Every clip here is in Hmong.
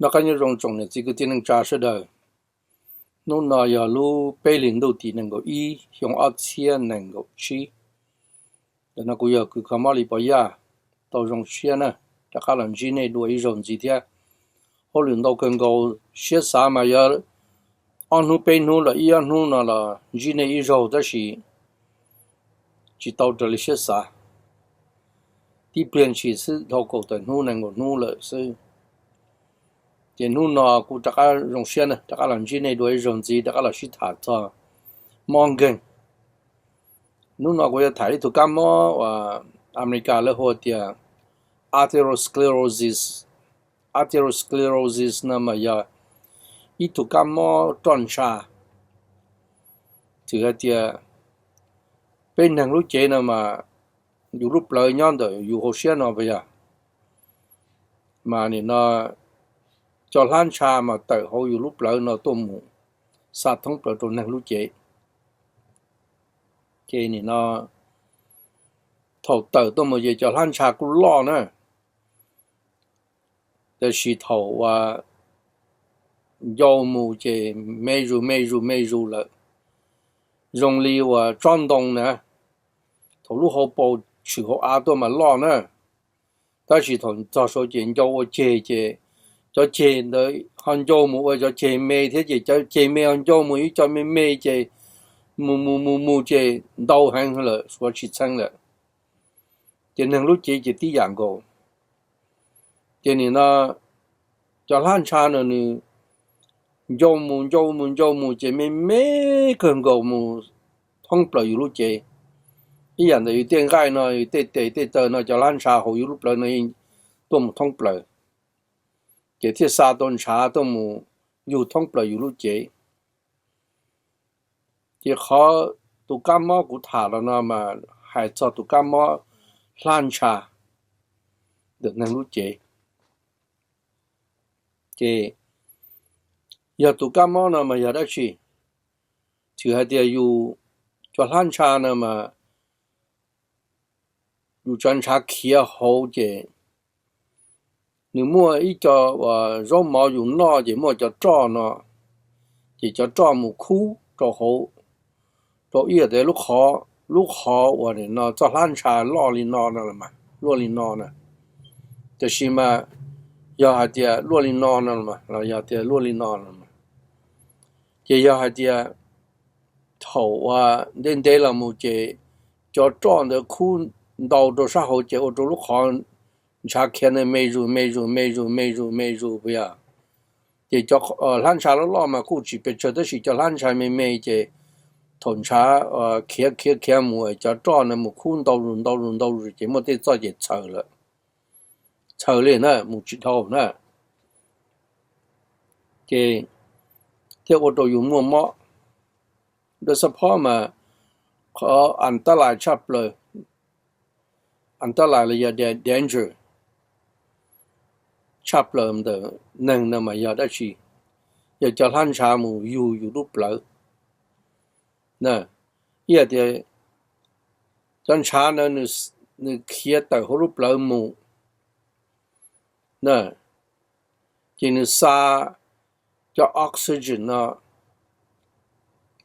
Noj qab nyob zoo tsoom niam txiv kwv tij neej tsa sawv daws. Hnub no yog lub peb hlis ntuj tim nees nkaum ib xyoo ob txhiab nees nkaum tsib. Ntawm no kuv yog kws kho mob li pov yaj, tau zoo siab na, rov qab los ntsib nej dua ib zaug ntxiv thiab. Hauj lwm ntau kawg nkaus, siab xav mas yog ob hnub peb hnub los ib ob hnub no los ntsib nej ib zaug tab sis tsis tau raws li siab xav. Tib pliag ntshis xwb dhau kaum tawm hnub nees nkaum hnub lawm xwb. Ces hnub no kuv rov qab zoo siab na, rov qab los ntsib nej dua ib zaug ntxiv, rov qab los sib tham txog mob nkeeg. Hnub no kuv yuav tham ib tug kab mob uas Amelikas lawv hu tias atherosclerosis. Atherosclerosis no mas yog ib tug kab mob roj ntsha. Txwm hais tias peb neeg lub cev no mas yus lub plawv nyob ntawm yus hauv siab no puas yog, mas nim no cov hlab ntsha mas tawm hauv yus lub plawv no tuaj mus xa thoob plaws rau neeg lub cev. Ces nim no thaum tawm tuaj mus ces cov hlab ntsha kuj loj na, tab sis thaum uas ncau mus ces me zus me zus me zus lawm, zoo li uas tsob ntoo na. Thaum lub hauv paus tshwm hauv av tuaj mas loj na, tab sis thaum txog saud ces ncau ua ceg ces cov ceg ntawd ho ncau mus ua cov ceg me thiab ces cov ceg me ho ncau mus ib co me me ces mus mus mus mus ces ntau heev lawm, suav tsis txheeb lawm. Ces neeg lub cev ces tib yam nkaus. Ces nim no cov hlab ntsha no nws ncau mus ncau mus ncau mus ces me me kawg nkaus mus thoob plaws yus lub cev. Ib yam ntawm yus tej nqaij no, yus tej tes tej taw no, cov hlab ntsha hauv yus lub plawv no tuaj mus thoob plaws, ces thiaj xa tau ntshav tuaj mus yug thoob plaws yus lub cev. Ces qhov tus kab mob kuv tham los no mas hais txog tus kab mob hlab ntsha ntawm neeg lub cev. Ces yog tus kab mob no mas yog dab tsi? Txwm hais tias yus cov hlab ntsha no mas yus cov ntshav khiav hauv ces nws muaj ib co zaub mov yus noj ces muaj cov roj no, ces cov roj mus khub rau hauv, rau ib yam tias lub qhov, lub qhov uas nim no txoj hlab ntsha loj li no no, luaj li no na. Tiam sis mas yog hais tias luaj li no no los yog tias luaj li no no, ces yog hais tias thaum uas ntev ntev los mus ces cov roj ntawd khub ntau rau sab hauv ces ua rau lub qhov ntshav khiav ntawd me zus me zus me zus me zus me zus puas yog? Ces cov hlab ntsha loj loj mas kuj tsis pes tsawg tab sis cov hlab ntsha me me ces thaum ntshav khiav khiav khiav mus cov roj ntawd mus khub ntau zus ntau zus ntau zus ces muaj tej txoj ces txhaws lawm, txhaws li na, mus tsis dhau na, ces thiaj ua rau yus muaj mob. Rau xab phob mas qhov antalais tshaj plaws, antalais los yog danger tshaj plaws ntawm neeg no mas yog dab tsi? Yog cov hlab ntsha mus yug yus lub plawv. Ib yam tias cov ntshav ntawd nws khiav tawm hauv lub plawv mus na, ces nws xa cov oxygen no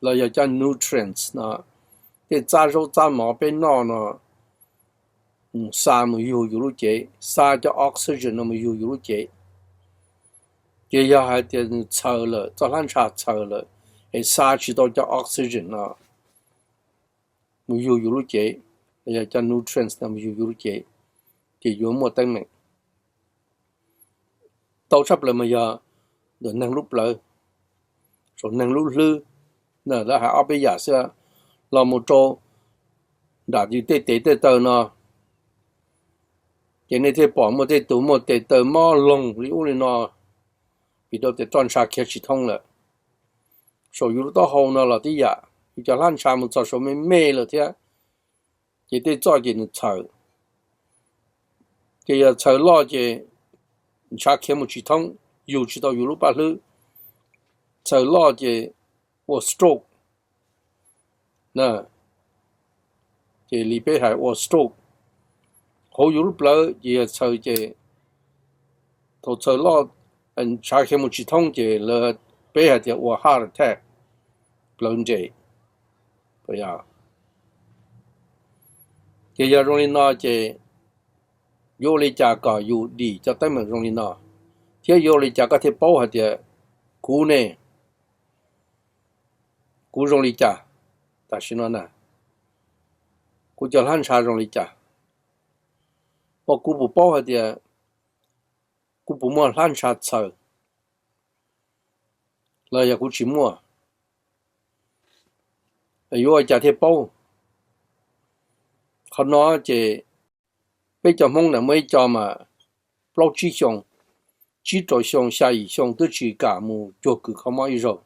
los yog cov nutrients no, tej txab zaub txab mov peb noj no, xa mus yug yus lub cev, xa cov oxygen no mus yug yus lub cev. Ces yog hais tias nws txhaws lawm, txoj hlab ntsha txhaws lawm, es xa tsis tau cov oxygen no mus yug yus lub cev, los yog cov nutrients no mus yug yus lub cev, ces yuav muaj teeb meem. Tau tshaj plaws mas yog ntawm neeg lub plawv, saum neeg lub hlwb, lawv hais ob peb yam xwb, los mus rau nram yus tej tes tej taw no, ces nej thiaj pom muaj tej tus muaj tes taw mob loog li ub li no, vim rau tias roj ntsha khiav tsis thoob lawm. Saum yus lub taub hau no los tib yam, yus cov hlab ntsha mus txog saum me me lawm thiab, ces tej txoj ces nws txhaws. Ces yog txhaws loj ces ntshav khiav mus tsis thoob, yug tsis tau yus lub paj hlwb. Txhaws loj ces ua stroke na, ces li peb hais ua stroke. Hauv yus lub plawv ces yog txhaws ces thaum txhaws loj ntshav khiav mus tsis thoob ces lawv, peb hais tias ua heart attack, plawv nres. Ces yog zoo li no ces yuav ua li cas kom yus dim cov teeb meem zoo li no, thiab yuav ua li cas koj thiaj paub hais tias kuv ne, kuv zoo li cas, tam sim no na, kuv cov hlab ntsha zoo li cas, uas kuv puas paub hais tias kuv puas muaj hlab ntsha txhaws los yog kuv tsis muaj, yuav ua cas thiaj paub? Qhov no ces peb cov Hmoob na muaj ib co mas plaub tsib xyoo, tsib rau xyoo, xya yim xyoo twb tsis kam mus cuag kws kho mob ib zaug,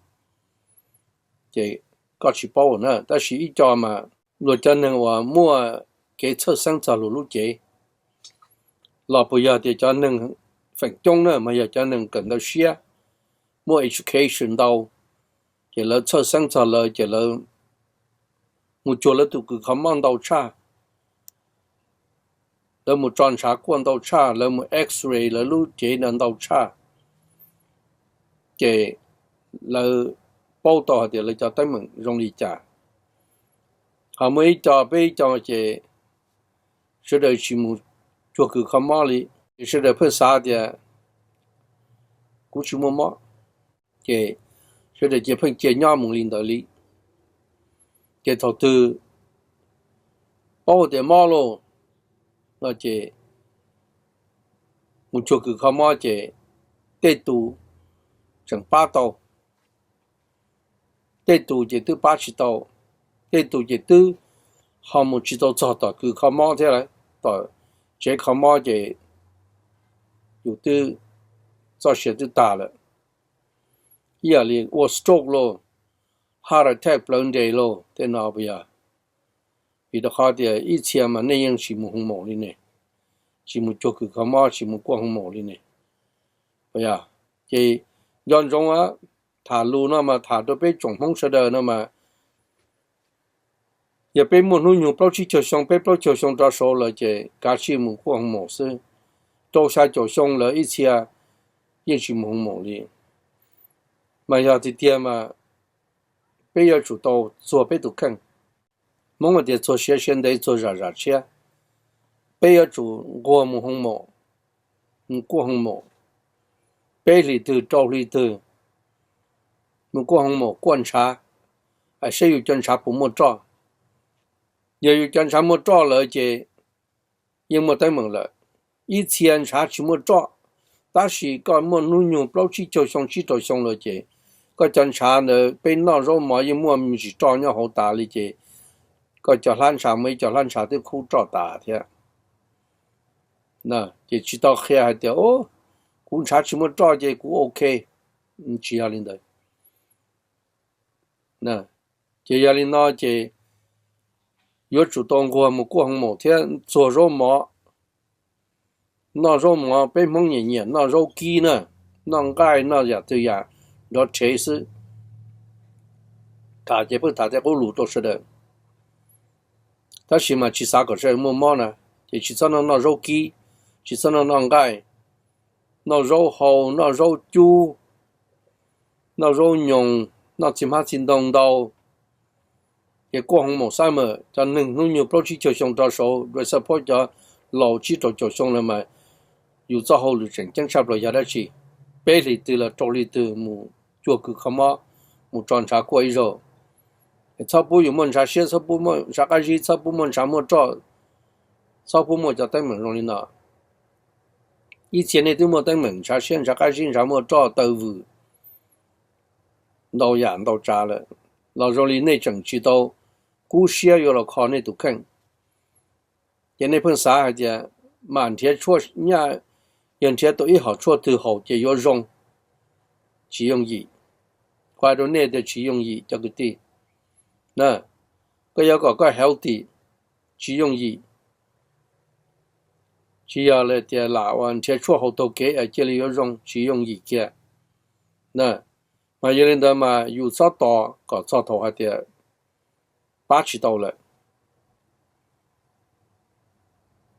ces koj tsis paub na. Tab sis ib co mas luag cov neeg uas muaj kev txhawj xeeb txog luag lub cev, los puas yog tias cov neeg feem coob na mas yog cov neeg kawm ntawv siab, muaj education ntau, ces lawv txhawj xeeb txog lawv ces lawv mus cuag lawv tus kws kho mob ntau tshaj, lawv mus tso ntshav kuaj ntau tshaj, lawv mus X-ray lawv lub cev ntawd ntau tshaj, ces lawv paub tau hais tias lawv cov teeb meem zoo li cas. Ho muaj ib co, peb ib co ces sawv daws tsis mus cuag kws kho mob li, ces sawv daws pheej xav tias kuv tsis muaj mob, ces sawv daws cia pheej cia nyob mus li ntawd li. Ces thaum twg paub tias mob lauj no ces mus cuag kws kho mob ces tej tus tseem pab tau, tej tus ces twb pab tsis tau, tej tus ces twb ho mus tsis tau txog tom kws kho mob thiab lawm, tom tsev kho mob ces yus twb txoj sia twb tag lawm. Ib yam li ua stroke lauj, heart attack plawv nres lauj, tej no puas yog? Vim rau qhov tias ib txhia mas nej yeej tsis mus hoo maum li ne, tsis mus cuag kws kho mob, tsis mus kuaj hoo maum li ne, puas yog? Ces nco ntsoov, tham lus no mas tham rau peb tsoom Hmoob sawv daws no mas, yog peb muaj hnub nyoog plaub tsib caug xyoo, peb plaub caug xyoo rov saud lawm ces kav tsij mus kuaj hoo maum xwb. Rau xya caum xyoo lawm ib txhia yeej tsis mus hoo maum li. Mas yog tiag tiag mas peb yuav tsum tau txuag peb tus kheej. Hmoob hais tias txuag siav siav ntev, txuag zam zam tshiab. Peb yuav tsum nquag mus hoo maum, mus kuaj hoo maum, peb hlis twg rau hli twg mus kuaj hoo maum kuaj ntshav, saib yus cov ntshav puas muaj roj. Yog yus cov ntshav muaj roj lawm ces yeej muaj teeb meem lawm. Ib txhia ntshav tsis muaj roj, tab sis koj muaj hnub nyoog plaub tsib caug xyoo, tsib rau xyoo lawm ces koj cov ntshav ntawd peb noj zaub mov yeej muaj me ntsis roj nyob hauv tas li ces koj cov hlab ntsha, muaj ib co hlab ntsha twb khub roj tas thiab. Ces tsis tau qhia hais tias kuv ntshav tsis muaj roj ces kuv ok, tsis yog li ntawd. Ces yog li no ces yuav tsum tau nquag mus kuaj hoo maum thiab txuag zaub mov. Noj zaub mov, peb Hmoob nyiam nyiam noj zaub kib na, noj nqaij, noj yam twg yam nrov rhev xwb. Tham ces pheej tham tej qub lus rau sawv daws, tab sis mas tsis xav kom sawv daws muaj mob na, ces tsis txhob noj noj zaub kib, tsis txhob noj noj nqaij, noj zaub hau, noj zaub cub, noj zaub nyoos, noj txiv hmab txiv ntoo ntau. Ces kuaj hoo maum xab mem, cov neeg hnub nyoog plaub tsib caug xyoo rov saud, rau xab phob cov laus tsib rau caum xyoo lawm mas yus txoj hauj lwm tseem ceeb tshaj plaws yog dab tsi? Peb hlis twg los rau hli twg mus cuag kws kho mob, mus tso ntshav kuaj ib zaug. Txhob pub yus muaj ntshav siab, txhob pub muaj ntshav qab zib, txhob pub muaj ntshav muaj roj, txhob pub muaj cov teeb meem zoo li no. Ib txhia nej twb muaj teeb meem ntshav siab, ntshav qab zib, ntshav muaj roj, taw vwm, ntau yam ntau tsav lawm, los zoo li nej tseem tsis tau kub siab yuav los kho nej tus kheej. Ces nej pheej xav hais tias mam nrhiav tshuaj nyaj, yog nrhiav tau ib hom tshuaj twg haus ces yuav zoo. Tsis yooj yim. Kuv hais rau nej tias tsis yooj yim cov kwv tij. Koj yuav kom koj healthy, tsis yooj yim. Tsis yog tias lam ua nrhiav tshuaj haus taug kev cia li yuav zoo, tsis yooj yim kiag. Mas yog li ntawd mas yus txhob tos kom txog thaum hais tias pab tsis tau lawm.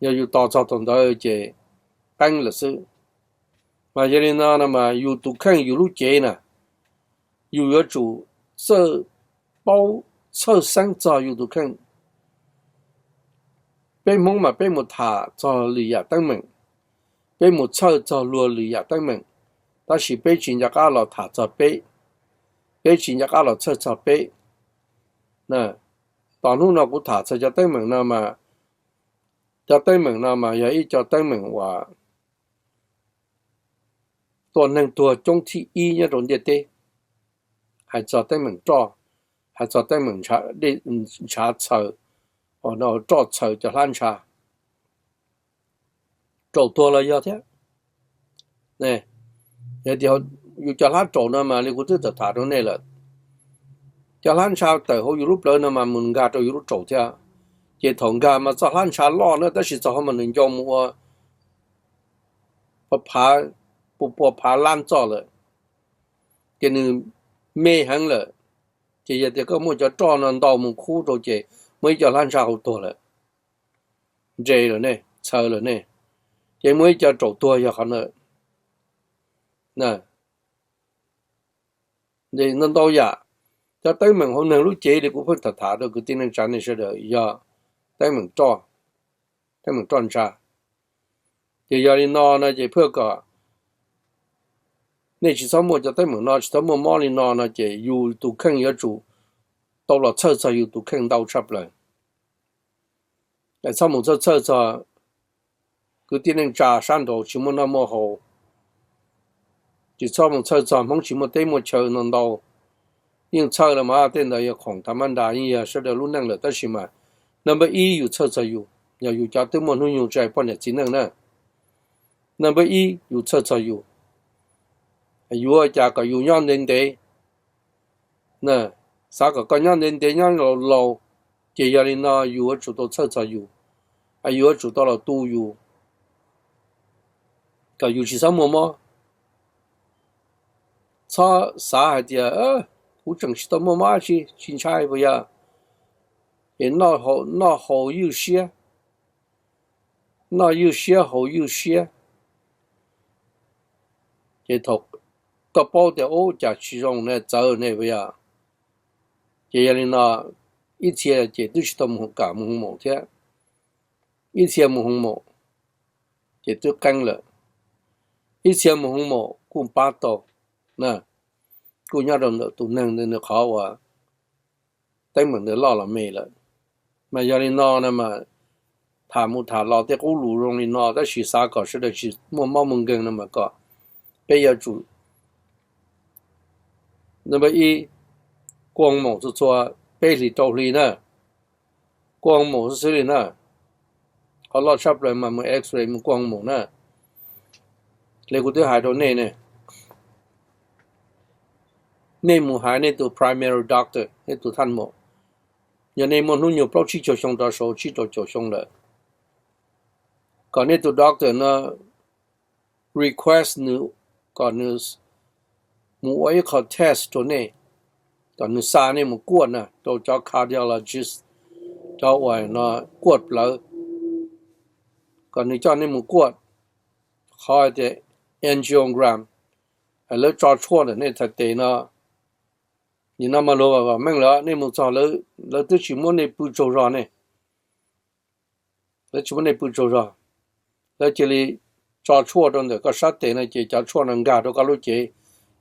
Yog yus tos txog thaum ntawd ces qeeb lawm xwb. Mas yog li no no mas yus tus kheej yus lub cev na, yus yuav tsum txawj paub txhawj xeeb txog yus tus kheej. Peb Hmoob mas peb mus tham txog lwm yam teeb meem, peb mus txhawj txog luag lwm yam teeb meem, tab sis peb tsis nco qab los tham txog peb, peb tsis nco qab los txhawj txog peb. Tom hnub no kuv tham txog cov teeb meem no mas, cov teeb meem no mas yog ib co teeb meem uas tua neeg tuag coob thib ib nyob rau ntiaj teb. Hais txog teeb meem roj, hais txog teeb meem ntshav txhaws, roj txhaws cov hlab ntsha, raus tuag los yog thiab. Yog tias yus cov hlab raus no mas li kuv twb tham rau nej lawm, cov hlab ntsha tawm hauv yus lub plawv no mas mus nkag rau yus lub raus thiab. Ces thaum nkag mas txoj hlab ntsha loj na, tab sis txog hauv mas nws nco mus ua phav, pua pua phav lab txoj lawm, ces nws me heev lawm. Ces yog tias koj muaj cov roj no ntau mus khub rau ces muaj ib co hlab ntsha hauv tuag lawm, nres lawm ne, txhaws lawm ne, ces muaj ib co raus tuag yog qhov ntawd. Ntau ntau yam, cov teeb meem hauv neeg lub cev li kuv pheej tham tham rau kwv tij neej tsa nej sawv daws yog teeb meem roj, teeb meem roj ntsha. Ces yog li no no ces phaj kom nej tsis txhob muaj cov teeb meem no, tsis txhob muaj mob li no no ces yus tus kheej yuav tsum tau los txhawj txog yus tus kheej ntau tshaj plaws. Txhob mus txhawj txhawj txog kwv tij neej tsa sab nraud tsis muaj noj muaj haus, tsis txhob mus txhawj txog Hmoob tsis muaj teb muaj chaw no ntau. Yeej txhawj los mas tej ntawd yog khoom tha mab nra, yeej yog sawv daws lub neej lawm, tab sis mas number ib yus txhawj txog yus, yog yus cov twb muaj hnub nyoog tsis hais poj niam txiv neej na. Number ib yus txhawj txog yus, yuav ua cas kom yus nyob ntev ntev, xav kom koj nyob ntev ntev nyob laus laus, ces yog li no yus yuav tsum tau txhawj txog yus, yus yuav tsum tau los tu yus kom yus tsis txhob muaj mob. Txhob xav hais tias kuv tseem tsis tau muaj mob dab tsi, tsis ntshai puas yog? Ces noj haus ywj siab, noj ywj siab haus ywj siab, ces thaum koj paub tias ub cas tsis zoo ne, txawv ne puas yog? Ces yog li no ib txhia ces twb tsis tau mus kam mus hoo maum thiab, ib txhia mus hoo maum ces twb qeeb lawm, ib txhia mus hoo maum kuj pab tau, kuj nyob rau ntawm tus neeg nws qhov uas teeb meem ntawd loj los me lawm. Mas yog li no no mas tham mus tham los tej qub lus zoo li no, tab sis xav kom sawv daws tsis muaj mob muaj nkeeg no mas kom peb yuav tsum, number ib, kuaj maum txhua txhua peb hlis rau hli na, kuaj maum xwb xwb li na. Qhov loj tshaj plaws mas mus X-ray mus kuaj maum na. Li kuv twb hais rau nej ne, nej mus hais nej tus primary doctor, nej tus thaj maum, yog nej muaj hnub nyoog plaub tsib caug xyoo rov saud, tsib rau caum xyoo lawm, kom nej tus doctor no request nws kom nws mus ua ib qho test rau nej, kom nws xa nej mus kuaj na rau cov cardiologist, cov uas no kuaj plawv, kom nws coj nej mus kuaj qhov tias angiogram, lawv tso tshuaj ntawm nej txhais tes no. Nim no mas luag vam meej lawm, nej mus txog lawv twb tsis muab nej pw tsaug zog ne, lawv tsis muab nej pw tsaug zog, lawv cia li tso tshuaj rau ntawm koj sab tes no ces cov tshuaj no nkag rau koj lub cev,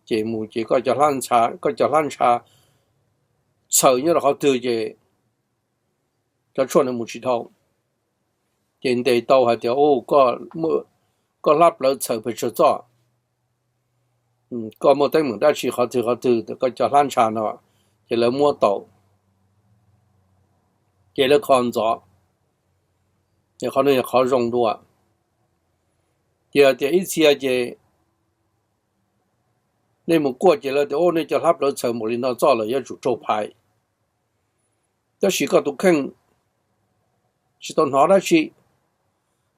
ces mus ces koj cov hlab ntsha txhaws nyob rau qhov twg ces cov tshuaj no mus tsis dhau, ces ntes tau hais tias koj hlab plawv txhaws pes tsawg txoj, koj muaj teeb meem dab tsi qhov twg qhov twg, koj cov hlab ntsha no, ces lawv muab tau, ces lawv kho ntxov, ces qhov no yog qhov zoo dua. Ces tias ib txhia ces nej mus kuaj ces lawv tias nej cov hlab plawv txhaws npaum li no txoj lawm yuav tsum raug phais. Tab sis koj tus kheej tsis tau hnov dab tsi,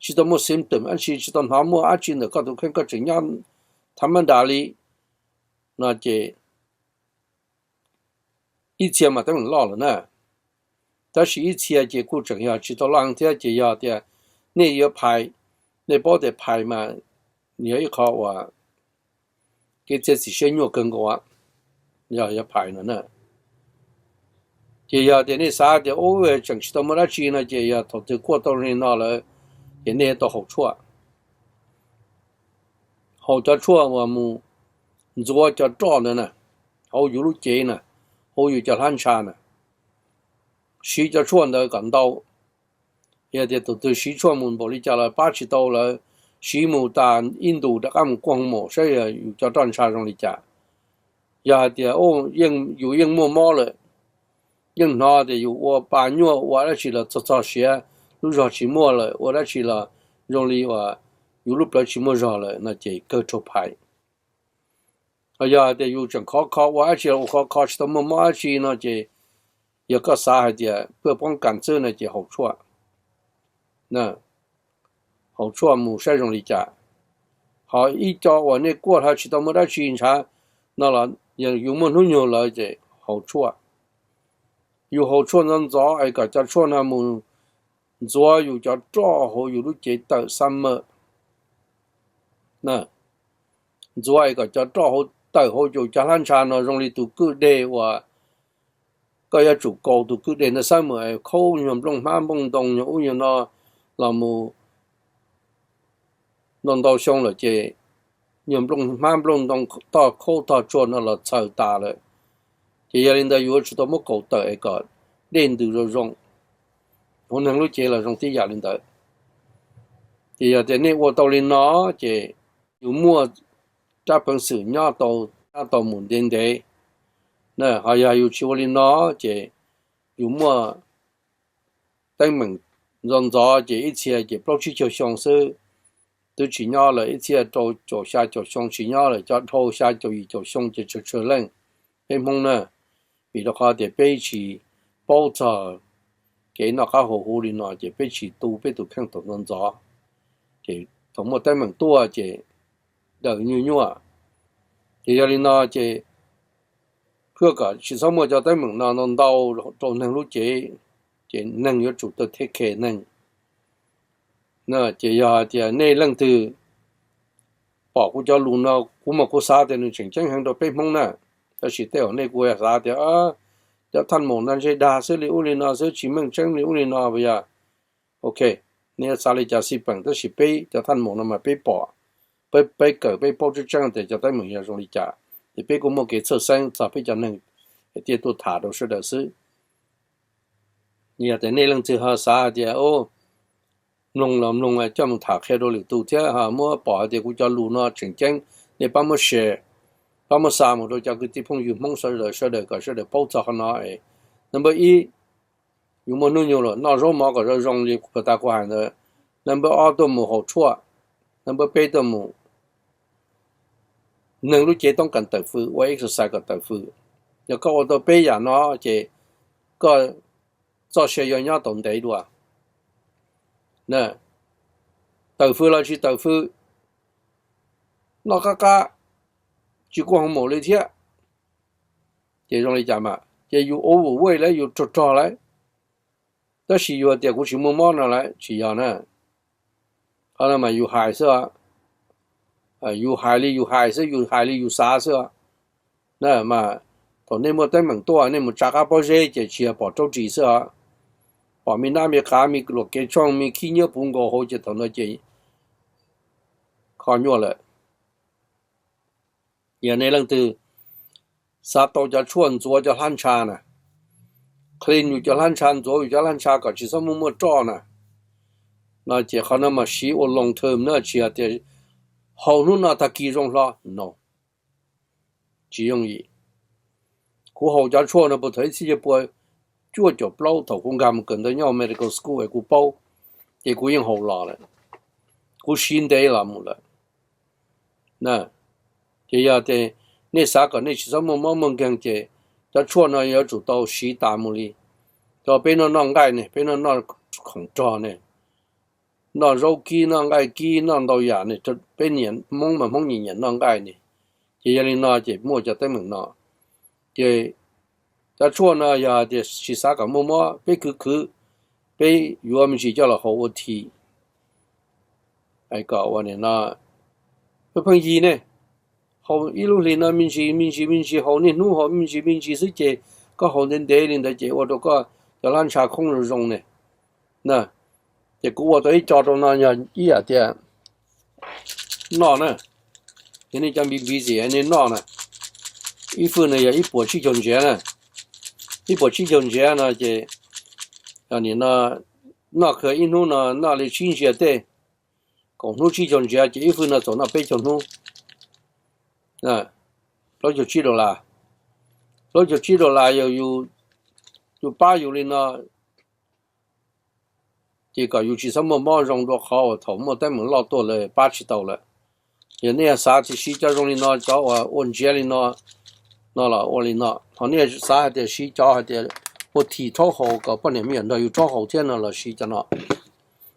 tsis tau muaj symptom dab tsi, tsis tau hnov muaj dab tsi ntawm koj tus kheej, koj tseem nyob tha mab nras li no ces ib txhia mas teeb meem loj lawm na. Tab sis ib txhia ces kuj tseem yog tsis tau loj heev thiab, ces yog tias nej yuav phais, nej paub tias phais mas yog ib qho uas kev txiav txim siab nyuaj kawg nkaus, yog phais no na. Ces yog tias nej xav tias ub tseem tsis tau muaj dab tsi no ces yog thaum twg kuaj tau li no lawm, ces nej tau haus tshuaj. Haus cov tshuaj uas mus ntxuav cov roj ntawd na, hauv yus lub cev na, hauv yus cov hlab ntsha na, siv cov tshuaj ntawd kom ntau. Yog tias tus twg siv tshuaj mus npaum li cas los pab tsis tau lawv, siv mus tas ib ntus rov qab mus kuaj hoo maum saib yus cov roj ntsha zoo li cas. Yog hais tias yus yeej muaj mob lawm, yeej hnov tias yus ua pa nyuaj ua dab tsi los txog txog siav, lub zog tsis muaj lawm, ua dab tsi los zoo li uas yus lub plawv tsis muaj zog lawm no ces kawg rau phais. Yog hais tias yus tseem khov kho ua dab tsi los ua khov kho tsis tau muaj mob dab tsi no ces yog koj xav hais tias paj poob kas xwb no ces haus tshuaj, haus tshuaj mus saib zoo li cas. Ho ib co uas nej kuaj ho tsis tau muaj dab tsi ntshav no los yus muaj hnub nyoog lawm ces haus tshuaj. Yus haus tshuaj ntxov ntxov es kom cov tshuaj no mus ntxuav yus cov roj hauv yus lub cev tawm xab mawm. Ntxuav es kom cov roj hauv tawm hauv yus cov hlab ntsha no zoo li tus kwj deg uas koj yuav tsum kaus tus kwj deg ntawd xab mawm, khaub nyuag nplooj hmab nplooj ntoo nyuag ub nyuag no los mus ntau ntau xyoo lawm ces nyuag nplooj hmab nplooj ntoo, tog khaub tog tshuaj no los txhaws tas lawm. Ces yog li ntawd yus yuav tsum tau muab kaus tawm es kom dej ntws zoo zoo. Hauv neeg lub cev los zoo tib yam li ntawd. Ces yog tias nej ua tau li no ces yus muaj rab peev xwm nyob tau, nyob tau mus ntev ntev. Ho yog yus tsis ua li no ces yus muaj teeb meem ntxov ntxov ces ib txhia ces plaub tsib caug xyoo xwb twb tsis nyob lawm, ib txhia rau caum xya caum xyoo tsis nyob lawm, cov dhau xya caum yim caum xyoo ces tsawg tsawg leej. Peb Hmoob na, vim rau qhov tias peb tsis paub txog kev noj qab haus huv li no ces peb tsis tu peb tus kheej tau ntxov ntxov, ces thaum muaj teeb meem tuaj ces daws nyuaj nyuaj. Ces yog li no ces pliag kom tsis txhob muaj cov teeb meem no ntau ntau rau neeg lub cev, ces neeg yuav tsum tau take care neeg. Ces yog hais tias nej leej twg pom kuv cov lus no, kuv mas kuv xav tias nws tseem ceeb heev rau peb Hmoob na, tab sis tej zaum nej kuj xav tias cov thaj maum no ntshe dag xwb li ub li no xwb tsis meej tseeb li ub li no as yog. Ok, nej yuav xav li cas xij peem, tab sis peb cov thaj maum no mas peb pom, peb kawm peb paub tseeb tseeb tias cov teeb meem yog zoo li cas, ces peb kuj muaj kev txhawj xeeb txog peb cov neeg tias tuaj tham rau sawv daws xwb. Yog tias nej leej twg ho xav hais tias mloog los mloog coj mus tham qhia rau lwm tus thiab ho muab pom hais tias kuv cov lus no tseem ceeb, nej pab muab share, pab muab xa mus rau cov kwv tij phooj ywg Hmoob sawv daws, sawv daws kom sawv daws paub txog qhov no. Number ib, yus muaj hnub nyoog lawm noj zaub mov kom zoo zoo li puag ta kuv hais ntawd. Number ob, tuaj mus haus tshuaj. Number peb, tuaj mus, neeg lub cev toob kas tawm fws, ua exercise kom tawm fws. Yog koj ua tau peb yam no ces koj txoj sia yuav nyob tau ntev dua. Tawm fws los tsis tawm fws, noj qab qab, tsis kuaj hoo maum li thiab, ces zoo li cas mas ces yus overweight lawm, yus rog rog lawm. Tab sis yus tias kuv tsis muaj mob no lawm, tsis yog na. Qhov no mas yus hais xwb, yus hais li yus hais xwb, yus hais li yus xav xwb. Na mas thaum nej muaj teeb meem tuaj nej mus tsa qab pob zeb ces tsis yog pom raub ris xwb os, pom me nab me qav, me luam kev tshooj, me khib nyiab puv nkaus hauv ces thaum no ces kho nyuaj lawm. Yog nej leej twg xav tau cov tshuaj ntxuav cov hlab ntsha na, clean yus cov hlab ntsha, ntxuav yus cov hlab ntsha kom tsis txhob muaj muaj roj na, no ces qhov no mas siv ua long term na, tsis yog tias haus hnub no tag kis zoo hlo no. Tsis yooj yim. Kuv haus cov tshuaj no puag thaum ib txhiab cuaj pua cuaj caum plaub thaum kuv nkag mus kawm ntawv nyob medical school es kuv paub, ces kuv yeej haus los lawm, kuv siv ntev los mus lawm. Ces yog tias nej xav kom nej tsis txhob muaj mob muaj nkeeg ces cov tshuaj no yuav tsum tau siv tas mus li. Rau peb noj noj nqaij ne, peb noj noj khoom rog ne, noj zaub kib noj nqaij kib noj ntau yam ne, peb nyiam Hmoob mas Hmoob nyiam nyiam noj nqaij ne. Ces yog li no ces muaj cov teeb meem no. Ces cov tshuaj no yog tias tsis xav kom muaj mob, peb khwv khwv, peb yuav me ntsis coj los haus ua thi, kom ua no, pheej yig ne, Haus ib lub hlis no me ntsis me ntsis me ntsis, haus niaj hnub haus me ntsis me ntsis xwb ces koj haus ntev ntev li ntawd ces ua rau koj cov hlab ntsha khoob zoo zoo ne. Na, ces kuv ua tau ib co rau no yog ib yam tias noj na, ces nej cov npis npis zim nej noj na. Ib fwj no yog ib puas tsib caug ntsiav na. Ib puas tsib caug ntsiav no ces, nim no noj kawg ib hnub no noj li tsib ntsiav tej, kaum hnub tsib caug ntsiav ces ib fwj no txaus noj peb caug hnub. Plaub caug tsib dollar, plaub caug tsib dollar yog yus pab yus li no, ces kom yus tsis txhob muaj mob zoo dua qhov uas thaum muaj teeb meem loj tuaj lawm pab tsis tau lawm. Yog nej xav tias siv cov zoo li no, cov uas ua ntsiav li no, no los ua li no. Ho nej xav hais tias siv cov hais tias ua thim rhaub haus kom poj niam me nyuam nrog yus rhaub haus thiab no los siv cov no.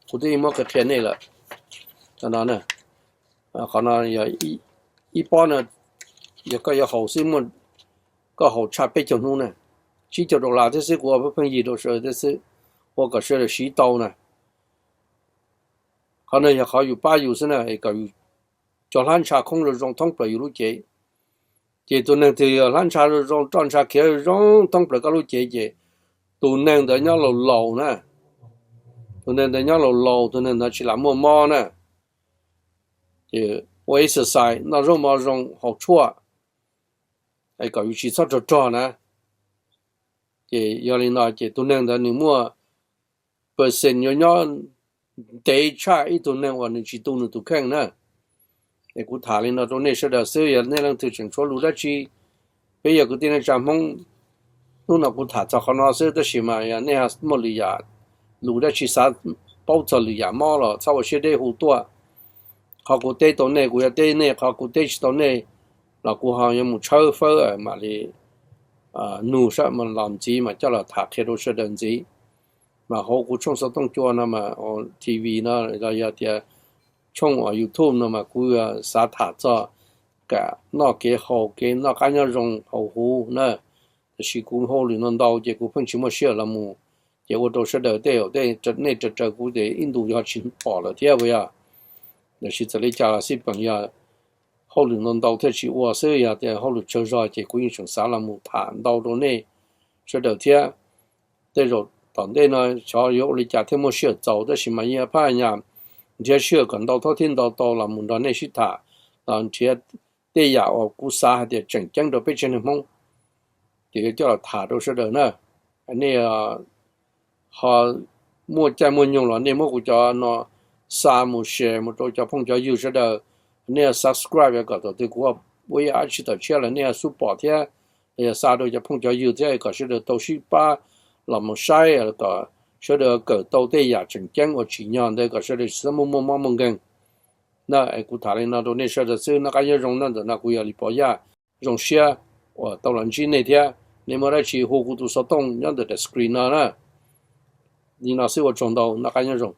Kuv twb muab qhia nej lawm. Cov no, qhov no yog ib pob no, yog koj yuav haus xwb muaj, koj haus tshaj peb caug hnub na, tsib caug dollar thiab xwb, kuv ua pheej yig rau sawv daws thiab xwb, ua kom sawv daws siv tau na. Qhov no yog qhov yus pab yus xwb na, es kom yus cov hlab ntsha khoob zoo zoo thoob plaws yus lub cev. Ces tus neeg twg yog hlab ntsha zoo zoo, roj ntsha khiav zoo thoob plaws koj lub cev ces tus neeg ntawd nyob laus laus na, tus neeg ntawd nyob laus laus, tus neeg ntawd tsis lam muaj mob na. Ces ua exercise, noj zaub mov zoo, haus tshuaj, es kom yus tsis txhob rog rog na. Ces yog li no ces tus neeg ntawd nws muaj percent yuav nyob ntev tshaj ib tug neeg uas nws tsis tu nws tus kheej na. Es kuv tham li no rau nej sawv daws xwb, yog nej leej twg tseem tshuav lus dab tsi, peb yog kwv tij neej tsa Hmoob, hnub no kuv tham txog qhov no xwb, tab sis mas yog nej muaj lwm yam, lus dab tsi xav paub txog lwm yam mob los txhob ua siab deb hu tuaj. Qhov kuv teb tau nej kuv yuav teb nej, qhov kuv teb tsis tau nej los kuv ho yuav mus tshawb fawb mam li nug sab los ntxiv mas coj los tham qhia rau sawv daws ntxiv. Mas hauv kuv tshooj xov tooj cua no mas, T V no los yog tias tshooj uas YouTube no mas kuv yuav xav tham txog kev noj kev haus, kev noj qab nyob zoo haus huv na. Tab sis kuv hauj lwm no ntau ces kuv pheej tsis muaj sij hawm los mus, ces ua rau sawv daws tej zaum nej raws raws kuv ces ib ntus ho tsis pom lawm thiab puas yog? Tab sis txawm li cas los xij peem yog hauj lwm no ntau thiaj tsis ua xwb, yog tias hauj lwm tsawg zog ces kuv yeej tseem xav los mus tham ntau rau nej sawv daws thiab. Tej zaum tom ntej no xyov yuav ua li cas thiaj muaj sij hawm txaus, tab sis mas yeej phaj nyas nrhiav sij hawm kom ntau thaub thiab ntau tau los mus nrog nej sib tham, los nrhiav tej yam uas kuv xav hais tias tseem ceeb rau peb tsev neeg Hmoob, ces yuav coj los tham rau sawv daws na. Nej ho muaj caij muaj nyoog los nej muab kuv cov no xa mus share mus rau cov phooj cov ywg sawv daws. Nej subscribe kom thaum twg kuv ua ib yam dab tsi tawm tshiab los nej xub pom thiab, los yog xa rau cov phooj cov ywg thiab kom sawv daws tau sib pab los mus saib kom sawv daws kawm tau tej yam tseem ceeb uas tsim nyog ntawd kom sawv daws tsis txhob muaj muaj mob muaj nkeeg. Na, kuv tham li no rau nej sawv daws xwb, noj qab nyob zoo. Nyob ntawm no kuv yog Lis Pov Yaj, zoo siab uas tau los ntsib nej thiab. Nej muaj dab tsi hu kuv tus xov tooj nyob ntawm daim screen no na. Li no xwb, ua tsaug ntau, noj qab nyob zoo.